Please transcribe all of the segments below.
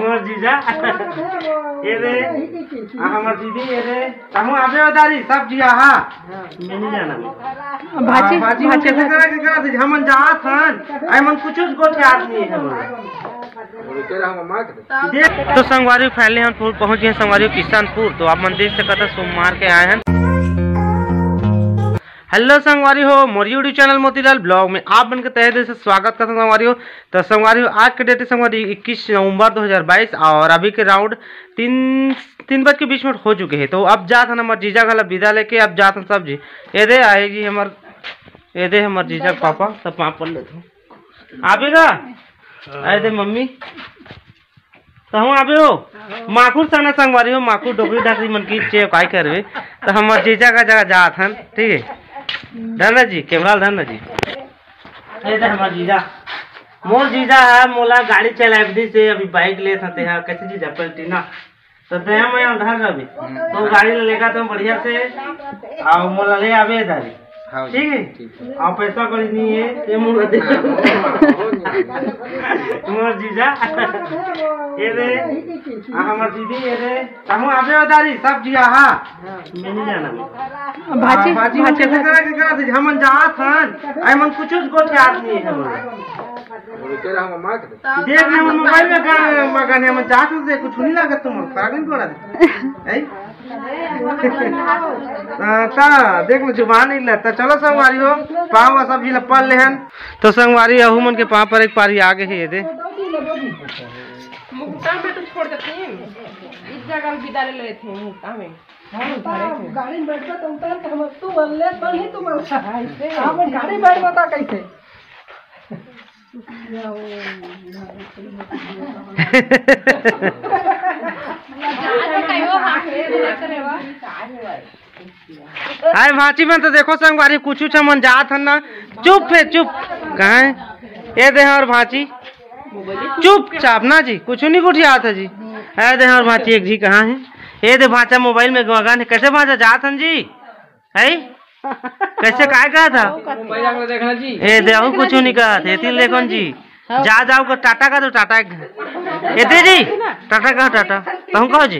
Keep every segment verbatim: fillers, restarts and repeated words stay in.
हमर जीजा, ये दे, आ, हमर दीदी, ये दे, कहूँ आबे हो दारी, सब जिया, हाँ। मैं नहीं जाना। भांची, हाँ, भांची, भांची, कैसे भांची। करा के करा दे, हमन जात हन, आई मन कुछ गोठियात नहीं है हमन। देख, तो संगवारी, finally हम पहुं-, पहुंच गए संगवारी किशनपुर। तो आप मन देख सकत ह, सोमवार के आए हैं। Hello संगवारी हो, मोर YouTube channel मोतीलाल vlog में आप मन के तहे दिल से स्वागत करत हूं संगवारी हो। तो संगवारी हो, आज के date है संगवारी इक्कीस नवंबर दो हज़ार बाईस और अभी के round तीन, तीन बज के बीस मिनट हो चुके हैं। तो अब जात हन हमर जीजा घला विदा लेके, अब जात हन सब जी। ये दे आए जी हमर, ये दे हमर जीजा के पापा, सब पाँव पड़ लेते हैं। आबे गा? आए दे मम्मी। कहूँ आबे हो? माखुर सना संगवारी हो, माखुर डोकरी डाकरी मन की चे काय करबे। तो हमर जीजा का जगह जात हन, ठीक है। धन जी, camera धन जी। ये दे हमर जीजा। मोर जीजा है, मोला गाड़ी चलाए दी से अभी bike लेत हते हैं, कैसे जीजा पलटी ना? तो दया मैं अंधार रवि। तो गाड़ी ले लेगा तो बढ़िया से, आओ मोला ले आबे दारी। हाँ जी, ठीक है? ठीक है। और पैसा कौड़ी नहीं है, ये मुंह दे। हाँ, वो, वो नहीं है। मोर जीजा, ये दे, आ, हमर दीदी, ये दे, कहूँ आबे हो दारी, सब जिया, हाँ। मैं नहीं जाना। भांची, हाँ, भांची, भांची, कैसे भांची। करा के करा दे, हमन जात हन, आई मन कुछ गोठियात नहीं है हमन। देख ले, मोबाइल में गाने मगन है, हम जात हन, कुछ नहीं लागत तुम, फर्क नहीं पड़ा। हैं? हाँ, ता, देख लो, जुबान नहीं लगता। चलो संगवारी हो, पाँव सब जिला पढ़ ले हन। तो संगवारी, अहू मन के पाँव पर एक पारी आ गए है, ये दे। मुक्ता में तो छोड़ देते हैं, इस जगह विदा ले लेते हैं, मुक्ता में। हाँ, गाड़ी में बैठबे तो उतार के हम तू ले, तो नहीं तू मर। हाँ, गाड़ी में बैठबे तो कैसे? आए भांची मन तो देखो संगवारी, कुछ कुछ मन जात हन ना। चुप है, चुप। कहाँ है? ये दे और भांची। चुपचाप ना जी, कुछ नहीं गोठियात है जी। ये दे और भांची एक जी कहाँ है? ये दे भांचा मोबाइल में मगन है। कैसे भांचा जात हन जी? है? कैसे काय कहा था? मोबाइल में देखना जी। ए दे, अहू कुछ नहीं कहा थे, तिल देखन जी। जा जाओ को टाटा का तो टाटा। ए दे जी, टाटा कहा टाटा। तुम कहो जी।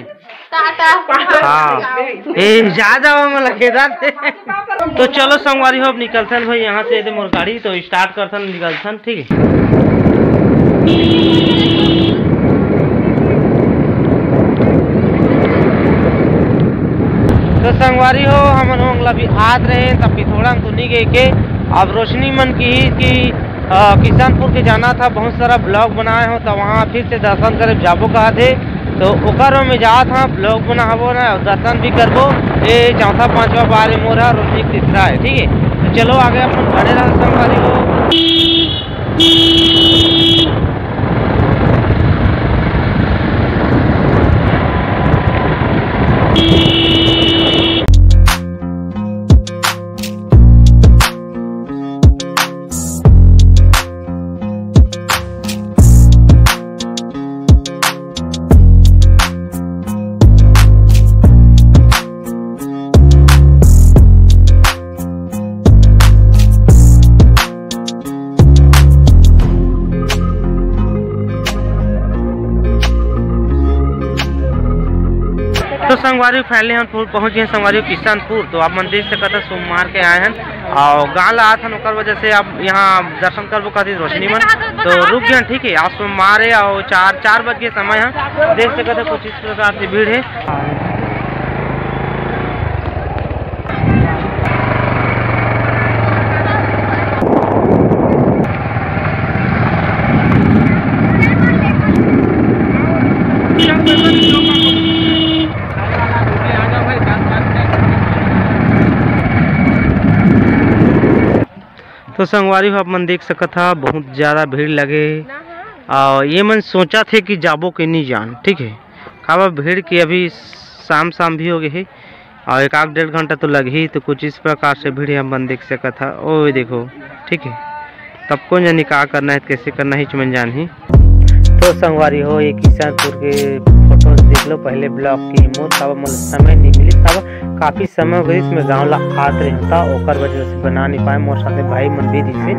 टाटा। हाँ। ए जा जाओ, हम लगे थे। तो चलो संगवारी हो, अब निकलते हैं भाई यहाँ से। ये दे मोर गाड़ी तो start करथन, निकलथन, ठीक है। तो संगवारी हो, हमन हो अगला भी आत रहे, तब पिथोड़ा तो नहीं गए के। अब रोशनी मन की ही कि, अ, किशनपुर के जाना था, बहुत सारा vlog बनाए हो, तो वहाँ फिर से दर्शन करे जाबो कहा थे। तो ओकर में जात हाँ, vlog बनाबो ना, दर्शन भी करबो। ये चौथा पांचवा बार है मोर हा, रोशनी तीसरा है, ठीक है। तो चलो आगे अपन बने रहो संगवारी हो। तो संगवारी, finally हम पहुं-, पहुंच गए संगवारी किशनपुर। तो आप मन देख सकत ह, सोमवार के आए हैं और गांव ला आत हन, ओकर वजह से आप यहाँ दर्शन करबो कहती रोशनी मन। तो रुक गए, ठीक है, आज सोमवार है और चार, चार बज के समय है। देख सकत ह, कुछ इस प्रकार से भीड़ है। तो संगवारी हो, आप मन देख सकत हा, बहुत ज़्यादा भीड़ लगे हे। और ये मन सोचत हे कि जाबो के नहीं जान, ठीक है। काबर भीड़ के अभी शाम शाम भी हो गए हे और एक आध डेढ़ घंटा तो लगही। तो कुछ इस प्रकार से भीड़ आप मन देख सकत हा, ओ देखो, ठीक है। तब कौन जानी का करना है, कैसे करना है, इच मन जानही। तो संगवारी हो, ये किशनपुर के फोटो तो देख लो पहले ब्लॉग के मोर, काबर मोला समय नहीं मिली, काबर काफ़ी समय हो गई, मैं गाँव ला आत रहे हों, ओकर वजह से बना नहीं पाए, मोर साथे भाई मन भी दिसे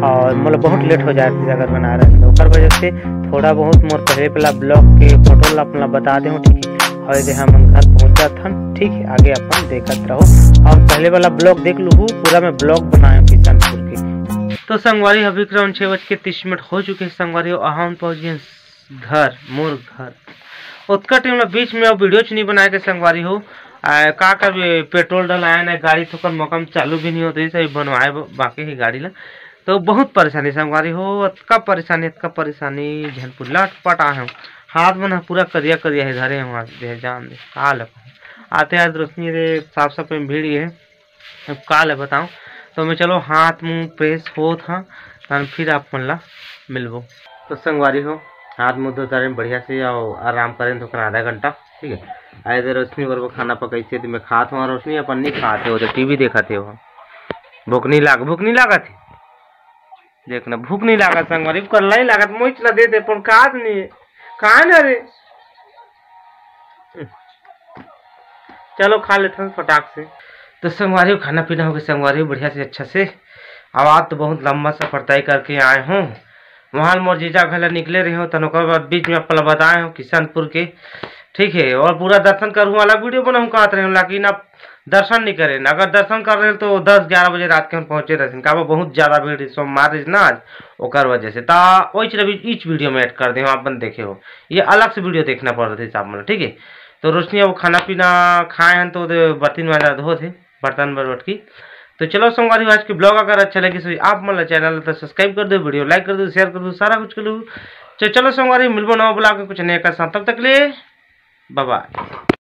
और मोला बहुत लेट हो जाए अगर बना रहे तो ओकर वजह से थोड़ा बहुत मोर पहले वाला ब्लॉग के फोटो ला अपन ला बता दे, ठीक है। और यदि हमन घर पहुँच जाथन, ठीक है, आगे अपन देखत रहो। और पहले वाला ब्लॉग देख लूहू, पूरा मैं ब्लॉग बनाए हूँ किशनपुर के। तो संगवारी, अभी करीबन छः बज के तीस मिनट हो चुके हैं संगवारी, और हम पहुँच गए घर, मोर घर। ओतका टाइम ला बीच में अब वीडियो च नहीं बनाए के संगवारी हो। आ, का करबे, पेट्रोल डलाए ना, गाड़ी थोकन मौका में चालू भी नहीं होते, सही बनवाए ब-, बाकी है गाड़ी ला। तो बहुत परेशानी संगवारी हो, अतका परेशानी, अतका परेशानी, झन पूछ लटपट आए हूँ। हाथ मन ह पूरा करिया करिया है, धरे हूँ, आज दे जान दे, का लगो। आते आज रोशनी रे साफ सफाई में भीड़ गए है। अब का ले बताऊँ, तो मैं चलो हाथ मुंह फ्रेश होत हाँ, तहन फिर आप मन ला मिलबो। तो संगवारी हो, हाथ मुंह धो तारे बढ़िया से, और आराम करें थोकन आधा घंटा, ठीक है। आए दे रोशनी बरोबर खाना पकाई से, तो मैं खात हूँ, और रोशनी अपन नहीं खाते हो, तो टीवी देखते हो। भूख नहीं लाग, भूख नहीं लागत है? देखना, भूख नहीं लागत संगवारी, कर नहीं लागत, मोच ला दे दे, पर खात नहीं है। कहाँ ना रे? चलो खा लेते हैं फटाक से। तो संगवारी हो, खाना पीना हो गया संगवारी हो, बढ़िया से अच्छा से। अब आज तो बहुत लंबा सफर तय करके आए हूँ। वहाँ मोर जीजा घर ला निकले रहे हो, तन ओकर बाद बीच में अपन ला बताए हो किशनपुर के, ठीक है। और पूरा दर्शन करूँ, अलग वीडियो बनाऊँ कहत रहे हो, लेकिन अब दर्शन नहीं करें। अगर दर्शन कर रहे तो दस ग्यारह बजे रात के हम पहुँचे रहते, काबर बहुत ज़्यादा भीड़ है, सोमवार है ना आज, ओकर वजह से। ता वही चीज अभी इस वीडियो में ऐड कर दे, आप बन देखे हो, ये अलग से वीडियो देखना पड़ रहा था हिसाब में, ठीक है। तो रोशनी अब खाना पीना खाए हैं तो ओदे बर्तन वाला धो थे, बर्तन बरोट की। तो चलो संगवारी, आज की ब्लॉग अगर अच्छा लगे तो आप मन चैनल तो सब्सक्राइब कर दो, वीडियो लाइक कर दो, शेयर कर दो, सारा कुछ कर दो। तो चलो संगवारी, मिलबो नवा ब्लॉग में कुछ नया का साथ, तब तक के लिए बाय बाय।